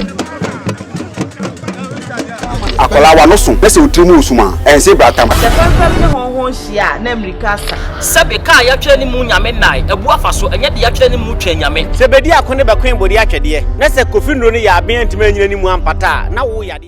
K: Akwadaa w'ano so na sɛ wo tiri mu resum a, ɛnse bratam.
L: Sɛ fɛmfɛm ne hɔnhɔn hyia a, na mmirika asa.
M: Sɛbe kaa yɛatwerɛ ne mu Nyame nnae, abu afa so, ɛnyɛ deɛ yɛatwerɛ ne mu Twɛn Nyame.
J: Sɛ bedi ako ne bɛkoe bode atwɛdeɛ, na sɛ Kofi nnuro no yɛ aben antumi anyina ne mu ampata a, na wo yadeɛ.